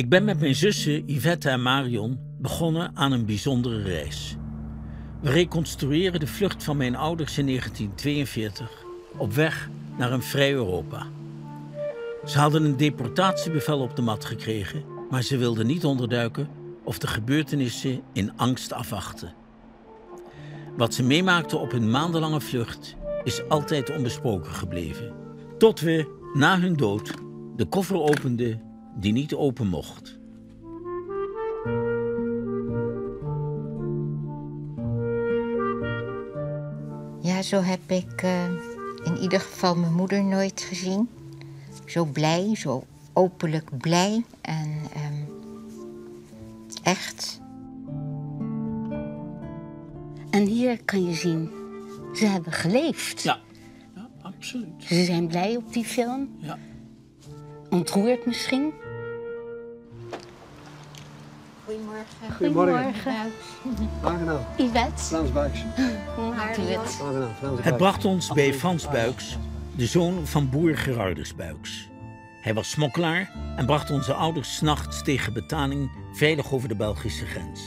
Ik ben met mijn zussen Yvette en Marion begonnen aan een bijzondere reis. We reconstrueren de vlucht van mijn ouders in 1942 op weg naar een vrij Europa. Ze hadden een deportatiebevel op de mat gekregen, maar ze wilden niet onderduiken of de gebeurtenissen in angst afwachten. Wat ze meemaakten op hun maandenlange vlucht is altijd onbesproken gebleven. Tot we, na hun dood, de koffer openden die niet open mocht. Ja, zo heb ik in ieder geval mijn moeder nooit gezien. Zo blij, zo openlijk blij en echt. En hier kan je zien, ze hebben geleefd. Ja, ja, absoluut. Ze zijn blij op die film. Ja. Ontroerd misschien. Goedemorgen. Goedemorgen. Aangenaam. Yvette. Frans Buijks. Hartelijk. Aangenaam, Frans Het bracht ons bij Frans Buijks, de zoon van boer Gerardus Buijks. Hij was smokkelaar en bracht onze ouders 's nachts tegen betaling veilig over de Belgische grens.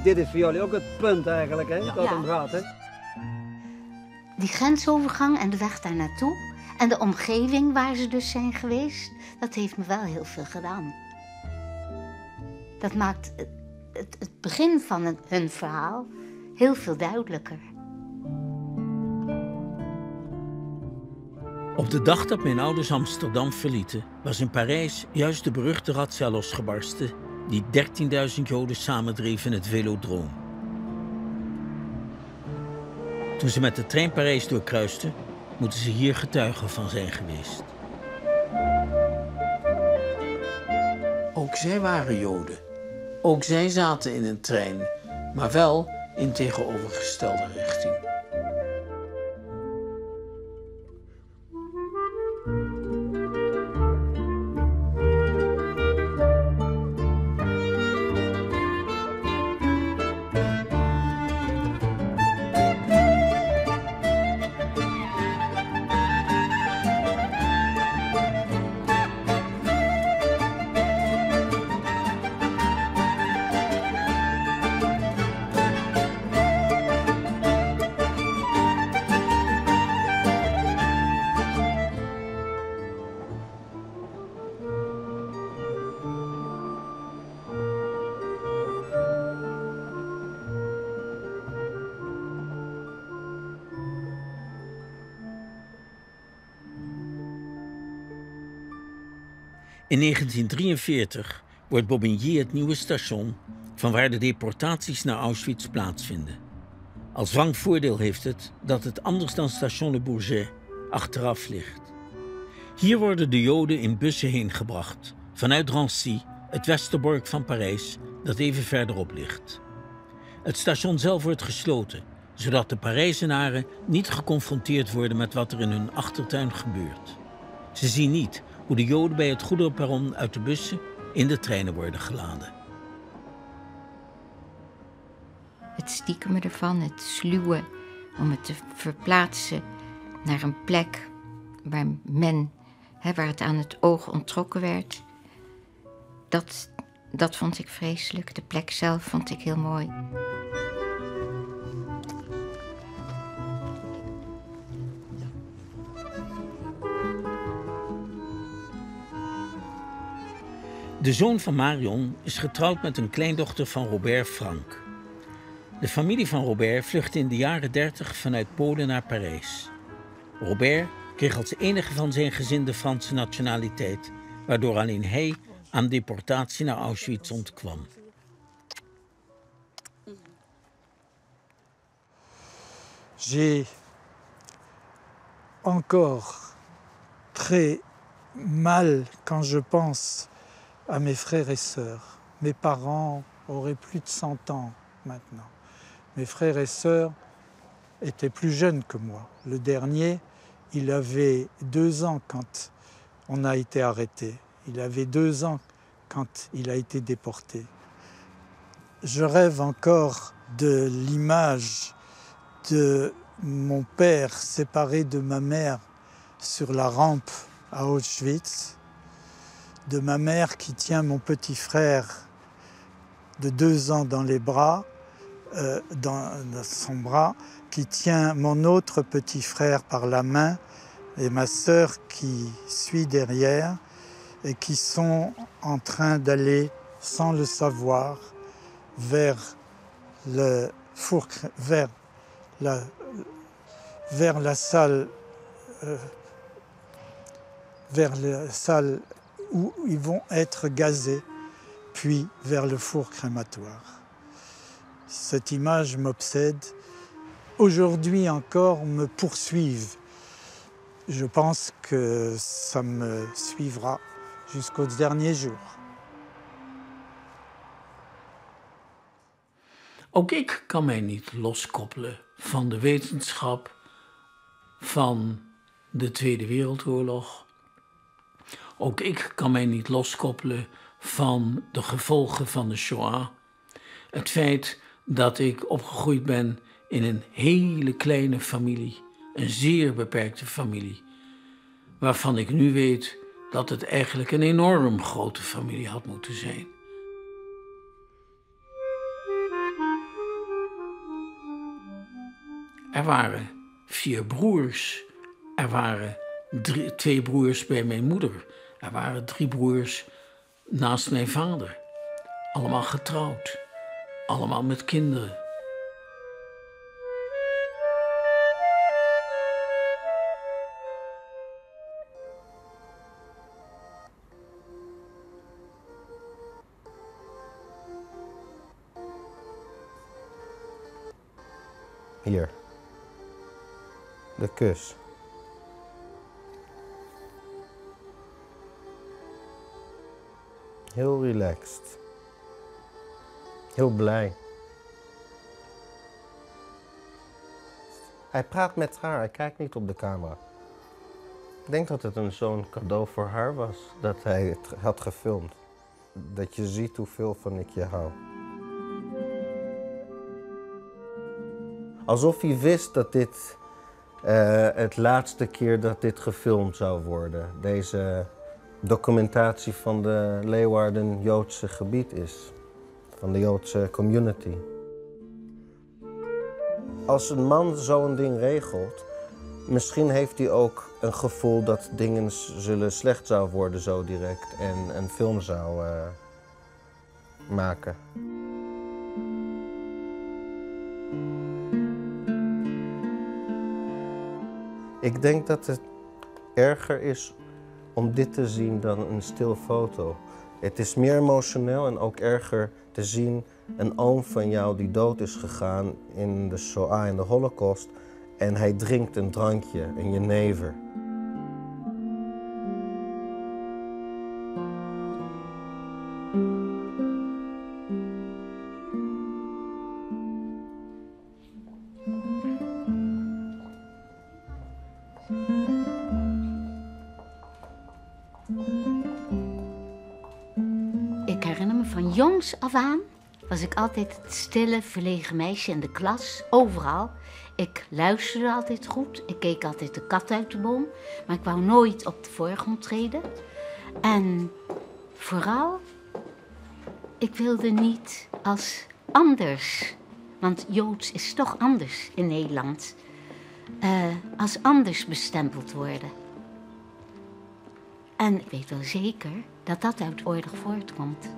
Dit is voor jullie ook het punt eigenlijk, hè? Ja. Dat Ja. om gaat, hè? Die grensovergang en de weg daar naartoe en de omgeving waar ze dus zijn geweest, dat heeft me wel heel veel gedaan. Dat maakt het begin van hun verhaal heel veel duidelijker. Op de dag dat mijn ouders Amsterdam verlieten, was in Parijs juist de beruchte razzia losgebarsten die 13.000 Joden samendreef in het Velodroom. Toen ze met de trein Parijs doorkruisten, moeten ze hier getuigen van zijn geweest. Ook zij waren Joden. Ook zij zaten in een trein, maar wel in tegenovergestelde richting. In 1943 wordt Bobigny het nieuwe station vanwaar de deportaties naar Auschwitz plaatsvinden. Als wrang voordeel heeft het dat het anders dan station Le Bourget achteraf ligt. Hier worden de Joden in bussen heen gebracht, vanuit Drancy, het Westerbork van Parijs, dat even verderop ligt. Het station zelf wordt gesloten, zodat de Parijzenaren niet geconfronteerd worden met wat er in hun achtertuin gebeurt. Ze zien niet hoe de Joden bij het goederenperron uit de bussen in de treinen worden geladen. Het stiekeme ervan, het sluwe, om het te verplaatsen naar een plek waar men, hè, waar het aan het oog onttrokken werd. Dat vond ik vreselijk. De plek zelf vond ik heel mooi. De zoon van Marion is getrouwd met een kleindochter van Robert Frank. De familie van Robert vluchtte in de jaren 30 vanuit Polen naar Parijs. Robert kreeg als enige van zijn gezin de Franse nationaliteit, waardoor alleen hij aan deportatie naar Auschwitz ontkwam. J'ai encore très mal quand je pense à mes frères et sœurs. Mes parents auraient plus de 100 ans maintenant. Mes frères et sœurs étaient plus jeunes que moi. Le dernier, il avait 2 ans quand on a été arrêté. Il avait 2 ans quand il a été déporté. Je rêve encore de l'image de mon père séparé de ma mère sur la rampe à Auschwitz. de ma mère qui tient mon petit frère de deux ans dans les bras, euh, dans, dans son bras, qui tient mon autre petit frère par la main et ma sœur qui suit derrière et qui sont en train d'aller, sans le savoir, vers le four, vers la, vers la salle, euh, vers la salle où ils vont être gazés, puis vers le four crématoire. Cette image m'obsède. Aujourd'hui encore, me poursuivent. Je pense que ça me suivra jusqu'au dernier jour. Ook ik kan mij niet loskoppelen van de wetenschap van de Tweede Wereldoorlog. Ook ik kan mij niet loskoppelen van de gevolgen van de Shoah. Het feit dat ik opgegroeid ben in een hele kleine familie, een zeer beperkte familie, waarvan ik nu weet dat het eigenlijk een enorm grote familie had moeten zijn. Er waren vier broers. Er waren drie, twee broers bij mijn moeder. Er waren drie broers naast mijn vader. Allemaal getrouwd. Allemaal met kinderen. Hier. De kus. Heel relaxed. Heel blij. Hij praat met haar, hij kijkt niet op de camera. Ik denk dat het een zo'n cadeau voor haar was dat hij het had gefilmd. Dat je ziet hoeveel van ik je hou. Alsof hij wist dat dit uh, het laatste keer dat dit gefilmd zou worden. Deze documentatie van de Leeuwarden Joodse gebied is. Van de Joodse community. Als een man zo'n ding regelt, misschien heeft hij ook een gevoel dat dingen zullen slecht zou worden zo direct en een film zou uh, maken. Ik denk dat het erger is om dit te zien dan een stil foto. Het is meer emotioneel en ook erger te zien een oom van jou die dood is gegaan in de Shoah, in de Holocaust. En hij drinkt een drankje, een jenever. Ik herinner me van jongs af aan was ik altijd het stille, verlegen meisje in de klas, overal. Ik luisterde altijd goed, ik keek altijd de kat uit de boom, maar ik wou nooit op de voorgrond treden. En vooral, ik wilde niet als anders, want Joods is toch anders in Nederland, uh, als anders bestempeld worden. En ik weet wel zeker dat dat uit oorlog voortkomt.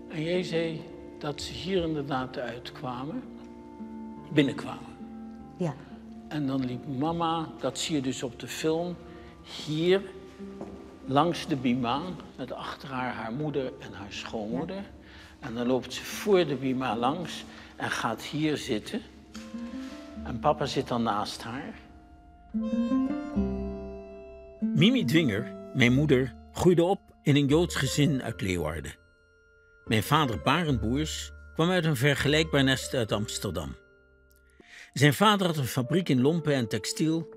En jij zei dat ze hier inderdaad uitkwamen, binnenkwamen. Ja. En dan liep mama, dat zie je dus op de film, hier langs de bima, met achter haar haar moeder en haar schoonmoeder. Ja. En dan loopt ze voor de bima langs en gaat hier zitten. En papa zit dan naast haar. Mimi Dwinger, mijn moeder, groeide op in een Joods gezin uit Leeuwarden. Mijn vader Barend Boers kwam uit een vergelijkbaar nest uit Amsterdam. Zijn vader had een fabriek in lompen en textiel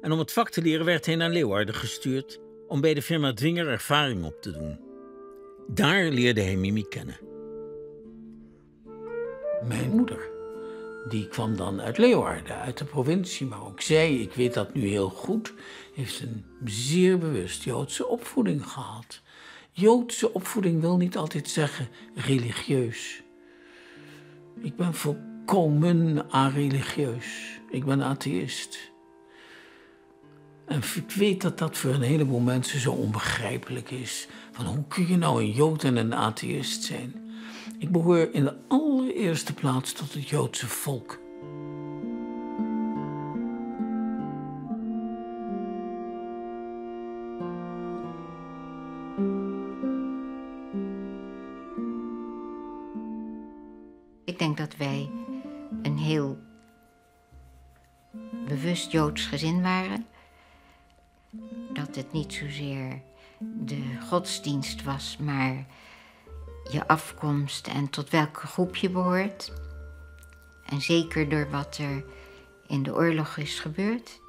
en om het vak te leren werd hij naar Leeuwarden gestuurd om bij de firma Dwinger ervaring op te doen. Daar leerde hij Mimi kennen. Mijn moeder. Die kwam dan uit Leeuwarden, uit de provincie. Maar ook zij, ik weet dat nu heel goed, heeft een zeer bewust Joodse opvoeding gehad. Joodse opvoeding wil niet altijd zeggen religieus. Ik ben volkomen areligieus. Ik ben atheïst. En ik weet dat dat voor een heleboel mensen zo onbegrijpelijk is. Van hoe kun je nou een Jood en een atheïst zijn? Ik behoor in de allereerste plaats tot het Joodse volk. Ik denk dat wij een heel bewust Joods gezin waren. Dat het niet zozeer de godsdienst was, maar je afkomst en tot welke groep je behoort. En zeker door wat er in de oorlog is gebeurd.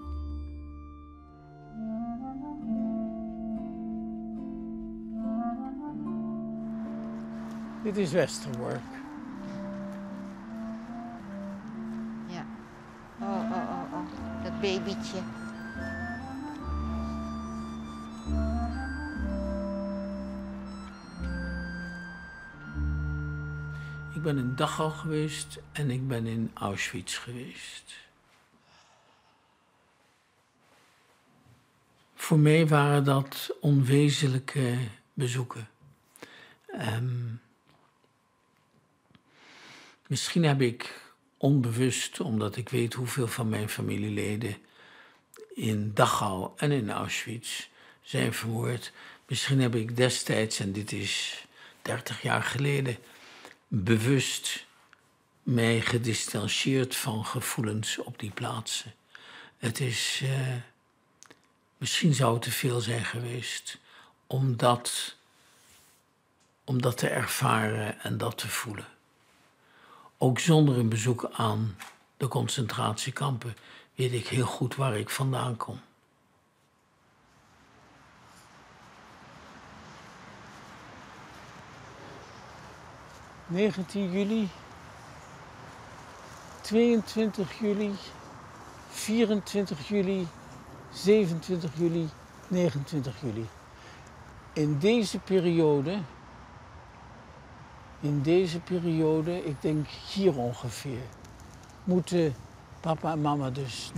Dit is Westerbork. Ja. Oh, oh, oh, oh. Dat babytje. Ik ben in Dachau geweest en ik ben in Auschwitz geweest. Voor mij waren dat onwezenlijke bezoeken. Misschien heb ik onbewust, omdat ik weet hoeveel van mijn familieleden in Dachau en in Auschwitz zijn vermoord. Misschien heb ik destijds, en dit is 30 jaar geleden, bewust mij gedistanceerd van gevoelens op die plaatsen. Misschien zou het te veel zijn geweest om dat te ervaren en dat te voelen. Ook zonder een bezoek aan de concentratiekampen weet ik heel goed waar ik vandaan kom. 19 juli, 22 juli, 24 juli, 27 juli, 29 juli. In deze periode, ik denk hier ongeveer, moeten papa en mama dus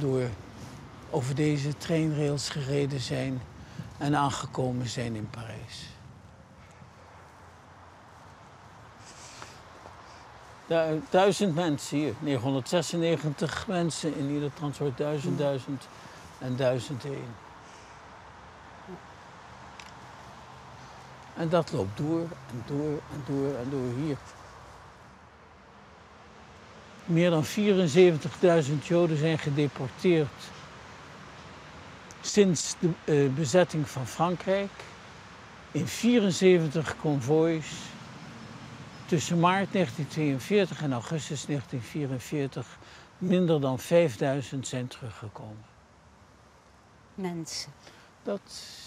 over deze treinrails gereden zijn en aangekomen zijn in Parijs. 1000 mensen hier, 996 mensen in ieder transport, 1000, 1000 en 1001. En dat loopt door en door en door en door hier. Meer dan 74.000 Joden zijn gedeporteerd sinds de bezetting van Frankrijk. In 74 konvoois. Tussen maart 1942 en augustus 1944 minder dan 5000 zijn teruggekomen. Mensen. Dat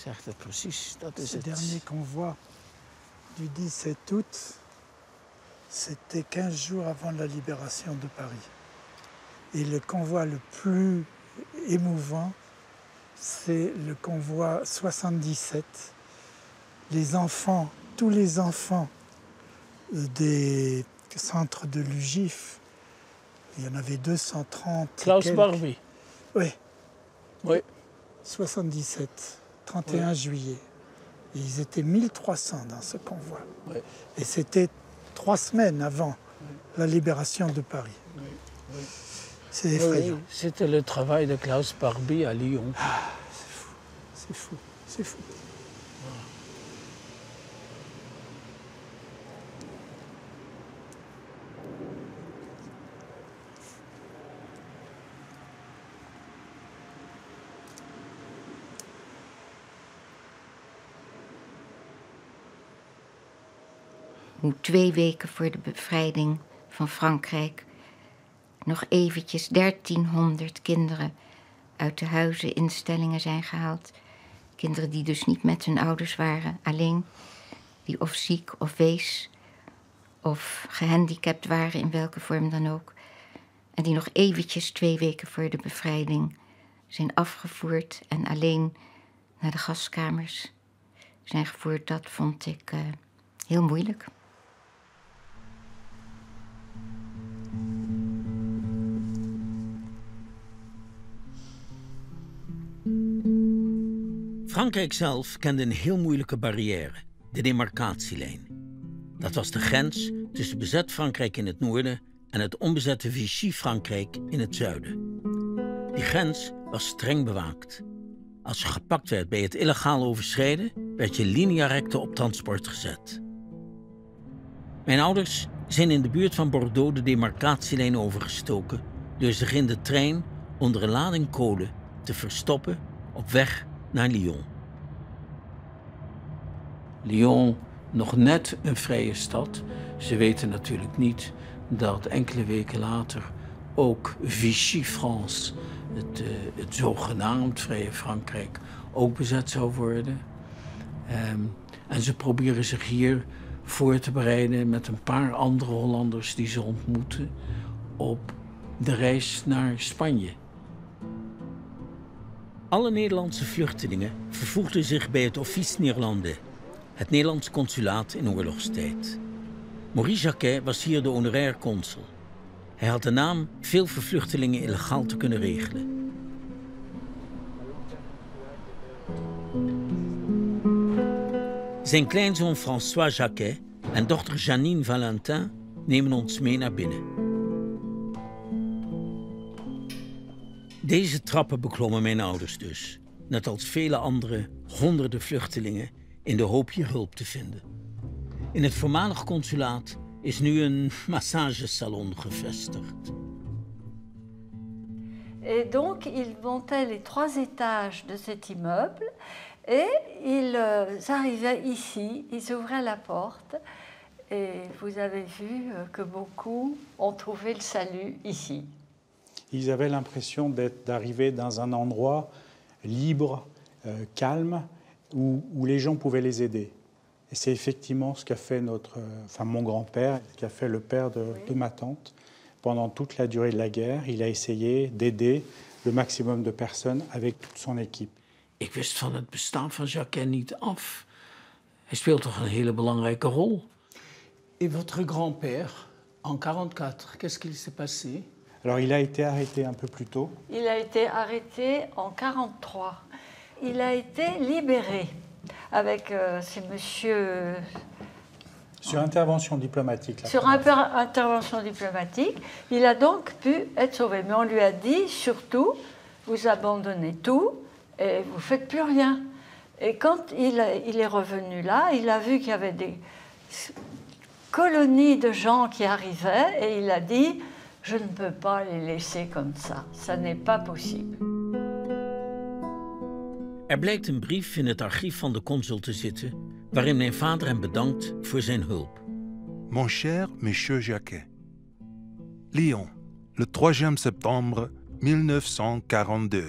zegt het precies. Dat is Ce het. dernier convoi du 17 août, c'était 15 jours avant la libération de Paris. Et le convoi le plus émouvant, c'est le convoi 77. Les enfants, tous les enfants des centres de l'UGIF, il y en avait 230. Klaus quelques. Barbie. Oui. Oui. 77, 31 Oui. juillet. Et ils étaient 1300 dans ce convoi. Oui. Et c'était 3 semaines avant Oui. la libération de Paris. Oui. Oui. C'est effrayant. Oui, c'était le travail de Klaus Barbie à Lyon. Ah, c'est fou, c'est fou, c'est fou. Hoe 2 weken voor de bevrijding van Frankrijk nog eventjes 1300 kinderen uit de huizen, instellingen zijn gehaald. Kinderen die dus niet met hun ouders waren, alleen. Die of ziek of wees of gehandicapt waren, in welke vorm dan ook. En die nog eventjes 2 weken voor de bevrijding zijn afgevoerd en alleen naar de gaskamers zijn gevoerd, dat vond ik heel moeilijk. Frankrijk zelf kende een heel moeilijke barrière, de demarcatielijn. Dat was de grens tussen bezet Frankrijk in het noorden en het onbezette Vichy-Frankrijk in het zuiden. Die grens was streng bewaakt. Als je gepakt werd bij het illegaal overschrijden, werd je linea recta op transport gezet. Mijn ouders zijn in de buurt van Bordeaux de demarcatielijn overgestoken door zich in de trein onder een lading kolen te verstoppen op weg naar Lyon. Lyon, nog net een vrije stad. Ze weten natuurlijk niet dat enkele weken later ook Vichy France, het zogenaamd vrije Frankrijk, ook bezet zou worden. En ze proberen zich hier voor te bereiden met een paar andere Hollanders die ze ontmoeten op de reis naar Spanje. Alle Nederlandse vluchtelingen vervoegden zich bij het Office Néerlandais, het Nederlands consulaat in oorlogstijd. Maurice Jacquet was hier de honorair consul. Hij had de naam veel vervluchtelingen illegaal te kunnen regelen. Zijn kleinzoon François Jacquet en dochter Janine Valentin nemen ons mee naar binnen. Deze trappen beklommen mijn ouders dus, net als vele andere honderden vluchtelingen, in de hoop hier hulp te vinden. In het voormalig consulaat is nu een massagesalon gevestigd. Et donc, ils montaient les trois étages de cet immeuble et ils arrivaient ici, ils ouvraient la porte et vous avez vu que beaucoup ont trouvé le salut ici. Ils avaient l'impression d'arriver dans un endroit libre, calme, où les gens pouvaient les aider. Et c'est effectivement ce qu'a fait notre, enfin mon grand-père, ce qu'a fait le père de ma tante. Pendant toute la durée de la guerre, il a essayé d'aider le maximum de personnes avec toute son équipe. Ik wist van het bestaan van Jacquet niet af. Hij speelt toch een hele belangrijke rol. Et votre grand-père, en 44, qu'est-ce qu'il s'est passé? Alors il a été arrêté un peu plus tôt. Il a été arrêté en 43. Il a été libéré avec c'est monsieur. Sur intervention diplomatique. Sur intervention diplomatique, il a donc pu être sauvé. Mais on lui a dit surtout, vous abandonnez tout et vous faites plus rien. Et quand il est revenu là, il a vu qu'il y avait des colonies de gens qui arrivaient et il a dit, je ne peux pas les laisser comme ça, ça n'est pas possible. Er blijkt een brief in het archief van de consul te zitten waarin mijn vader hem bedankt voor zijn hulp. Mon cher Monsieur Jacquet. Lyon, le 3 septembre 1942.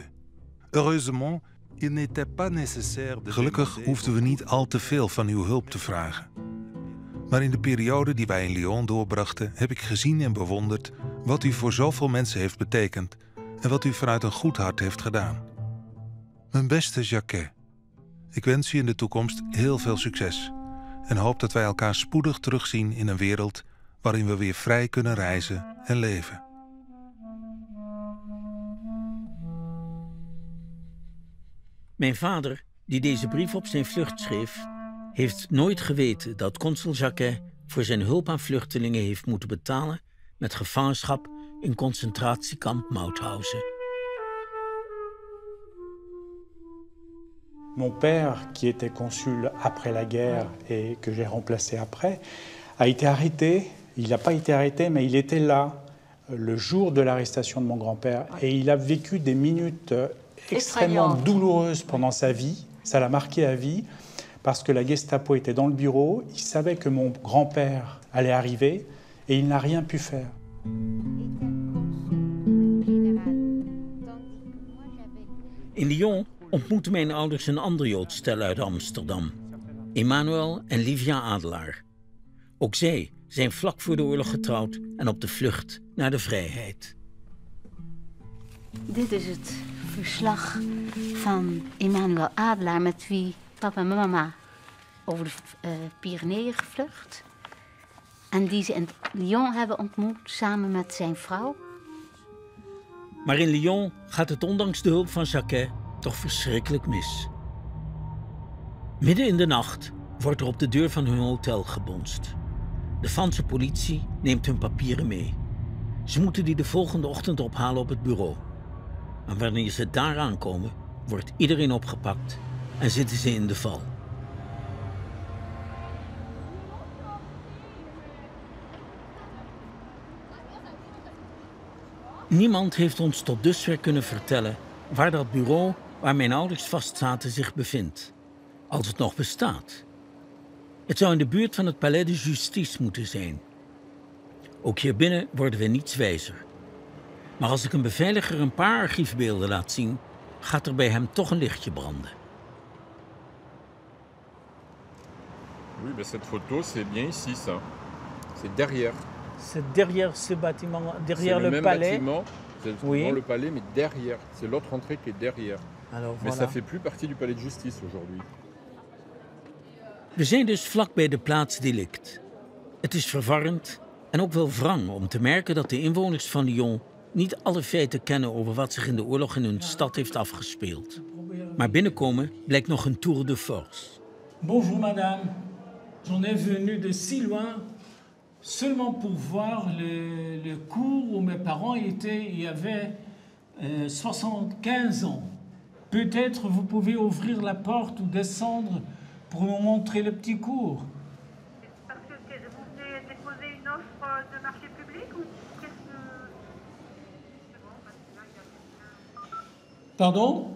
Heureusement, il n'était pas nécessaire de Gelukkig hoefden we niet al te veel van uw hulp te vragen. Maar in de periode die wij in Lyon doorbrachten, heb ik gezien en bewonderd wat u voor zoveel mensen heeft betekend en wat u vanuit een goed hart heeft gedaan. Mijn beste Jacquet, ik wens u in de toekomst heel veel succes en hoop dat wij elkaar spoedig terugzien in een wereld waarin we weer vrij kunnen reizen en leven. Mijn vader, die deze brief op zijn vlucht schreef, heeft nooit geweten dat consul Jacquet voor zijn hulp aan vluchtelingen heeft moeten betalen met gevangenschap in concentratiekamp Mauthausen. Mon père, qui était consul après la guerre et que j'ai remplacé après, a été arrêté. Il n'a pas été arrêté, mais il était là le jour de l'arrestation de mon grand-père. Et il a vécu des minutes extrêmement douloureuses pendant sa vie. Ça l'a marqué à vie parce que la Gestapo était dans le bureau. Il savait que mon grand-père allait arriver et il n'a rien pu faire. In Lyon ontmoetten mijn ouders een ander Joods stel uit Amsterdam, Emmanuel en Livia Adelaar. Ook zij zijn vlak voor de oorlog getrouwd en op de vlucht naar de vrijheid. Dit is het verslag van Emanuel Adelaar met wie papa en mama over de Pyreneeën gevlucht. En die ze in Lyon hebben ontmoet samen met zijn vrouw. Maar in Lyon gaat het ondanks de hulp van Jacquet toch verschrikkelijk mis. Midden in de nacht wordt er op de deur van hun hotel gebonst. De Franse politie neemt hun papieren mee. Ze moeten die de volgende ochtend ophalen op het bureau. Maar wanneer ze daar aankomen, wordt iedereen opgepakt en zitten ze in de val. Niemand heeft ons tot dusver kunnen vertellen waar dat bureau waar mijn ouders vastzaten zich bevindt. Als het nog bestaat. Het zou in de buurt van het Palais de Justice moeten zijn. Ook hier binnen worden we niets wijzer. Maar als ik een beveiliger een paar archiefbeelden laat zien, gaat er bij hem toch een lichtje branden. Oui, ben cette photo, c'est bien ici, ça. C'est derrière. C'est derrière ce bâtiment, derrière le, le même palais. bâtiment, c'est Oui. dans le palais, mais derrière. C'est l'autre entrée qui est derrière. Alors Mais voilà. ça fait plus partie du palais de justice aujourd'hui. We zijn dus vlak bij de plaats delict. Het is verwarrend en ook wel wrang om te merken dat de inwoners van Lyon niet alle feiten kennen over wat zich in de oorlog in hun stad heeft afgespeeld. Maar binnenkomen blijkt nog een tour de force. Bonjour madame, j'en ai venu de si loin seulement pour voir le cours où mes parents étaient il y avait 75 ans. Peut-être vous pouvez ouvrir la porte ou descendre pour nous montrer le petit cours. Parce que vous venez déposer une offre de marché public ou qu'est-ce que... Pardon?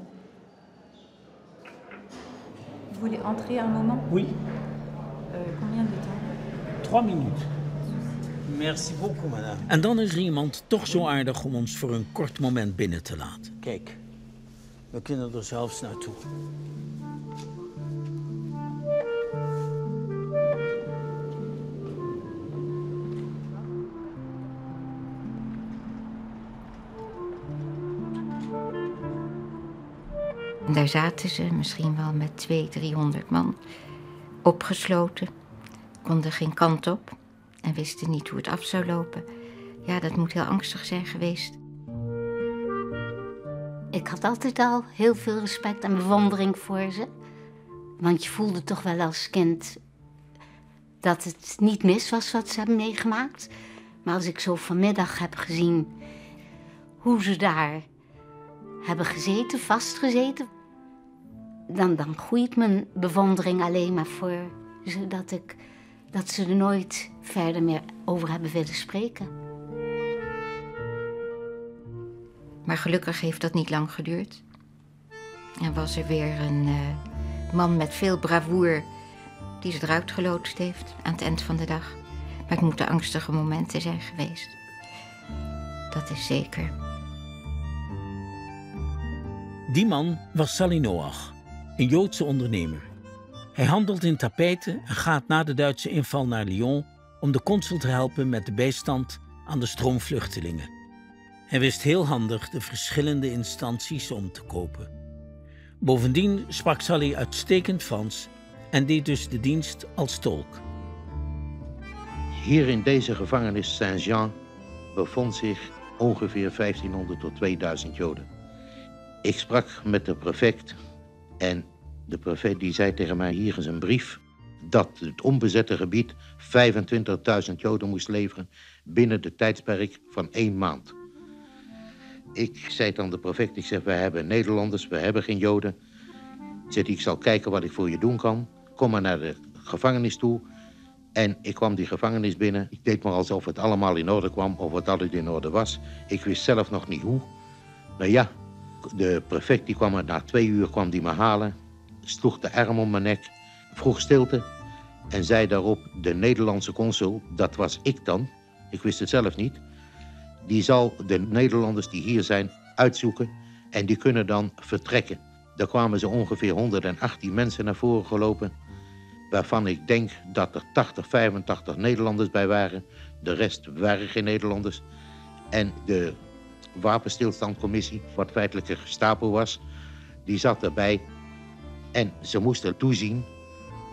Vous voulez entrer un moment? Oui. Combien de temps? 3 minutes. Merci beaucoup, madame. En dan is er iemand toch zo aardig om ons voor een kort moment binnen te laten. Kijk, we kunnen er zelfs naartoe. En daar zaten ze misschien wel met 200, 300 man opgesloten. Konden geen kant op en wisten niet hoe het af zou lopen. Ja, dat moet heel angstig zijn geweest. Ik had altijd al heel veel respect en bewondering voor ze. Want je voelde toch wel als kind dat het niet mis was wat ze hebben meegemaakt. Maar als ik zo vanmiddag heb gezien hoe ze daar hebben gezeten, vastgezeten, dan groeit mijn bewondering alleen maar voor ze dat ze er nooit verder meer over hebben willen spreken. Maar gelukkig heeft dat niet lang geduurd. En was er weer een man met veel bravoure die ze eruit geloodst heeft aan het eind van de dag. Maar het moeten angstige momenten zijn geweest. Dat is zeker. Die man was Sally Noach, een Joodse ondernemer. Hij handelt in tapijten en gaat na de Duitse inval naar Lyon om de consul te helpen met de bijstand aan de stroom vluchtelingen. Hij wist heel handig de verschillende instanties om te kopen. Bovendien sprak Sally uitstekend Frans en deed dus de dienst als tolk. Hier in deze gevangenis Saint-Jean bevond zich ongeveer 1500 tot 2000 Joden. Ik sprak met de prefect en de prefect die zei tegen mij: hier is een brief dat het onbezette gebied 25.000 Joden moest leveren binnen de tijdsperk van één maand. Ik zei dan de prefect, ik zeg, wij hebben Nederlanders, we hebben geen Joden. Zegt, ik zal kijken wat ik voor je doen kan. Kom maar naar de gevangenis toe. En ik kwam die gevangenis binnen. Ik deed maar alsof het allemaal in orde kwam of het altijd in orde was. Ik wist zelf nog niet hoe. Nou ja, de prefect die kwam er na 2 uur kwam die me halen. Sloeg de arm om mijn nek, vroeg stilte. En zei daarop, de Nederlandse consul, dat was ik dan. Ik wist het zelf niet. Die zal de Nederlanders die hier zijn uitzoeken. En die kunnen dan vertrekken. Daar kwamen ze ongeveer 118 mensen naar voren gelopen. Waarvan ik denk dat er 80, 85 Nederlanders bij waren. De rest waren geen Nederlanders. En de wapenstilstandcommissie, wat feitelijk de Gestapo was, die zat erbij. En ze moesten toezien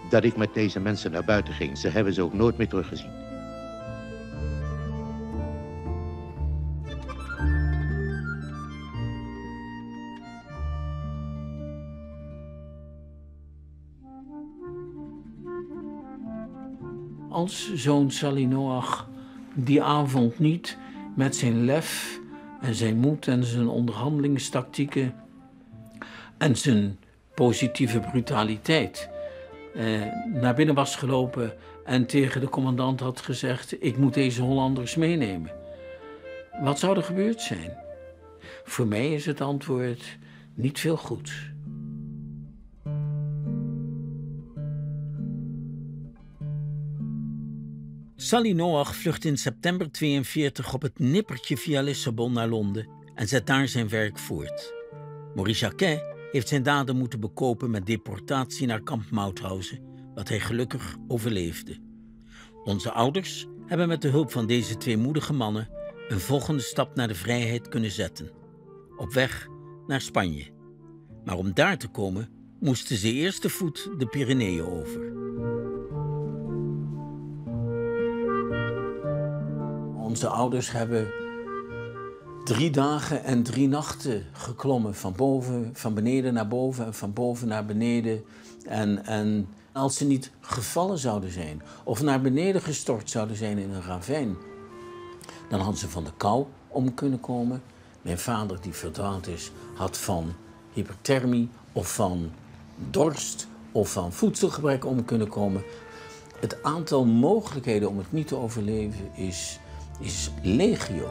dat ik met deze mensen naar buiten ging. Ze hebben ze ook nooit meer teruggezien. Als zo'n Sally Noach die avond niet met zijn lef en zijn moed en zijn onderhandelingstactieken en zijn positieve brutaliteit eh, naar binnen was gelopen en tegen de commandant had gezegd: Ik moet deze Hollanders meenemen. Wat zou er gebeurd zijn? Voor mij is het antwoord niet veel goeds. Sally Noach vlucht in september 42 op het nippertje via Lissabon naar Londen en zet daar zijn werk voort. Maurice Jacquet heeft zijn daden moeten bekopen met deportatie naar kamp Mauthausen, wat hij gelukkig overleefde. Onze ouders hebben met de hulp van deze twee moedige mannen een volgende stap naar de vrijheid kunnen zetten. Op weg naar Spanje. Maar om daar te komen moesten ze eerst te voet de Pyreneeën over. Onze ouders hebben 3 dagen en 3 nachten geklommen. Van boven, van beneden naar boven en van boven naar beneden. En als ze niet gevallen zouden zijn of naar beneden gestort zouden zijn in een ravijn, dan hadden ze van de kou om kunnen komen. Mijn vader, die verdwaald is, had van hyperthermie of van dorst of van voedselgebrek om kunnen komen. Het aantal mogelijkheden om het niet te overleven is legio.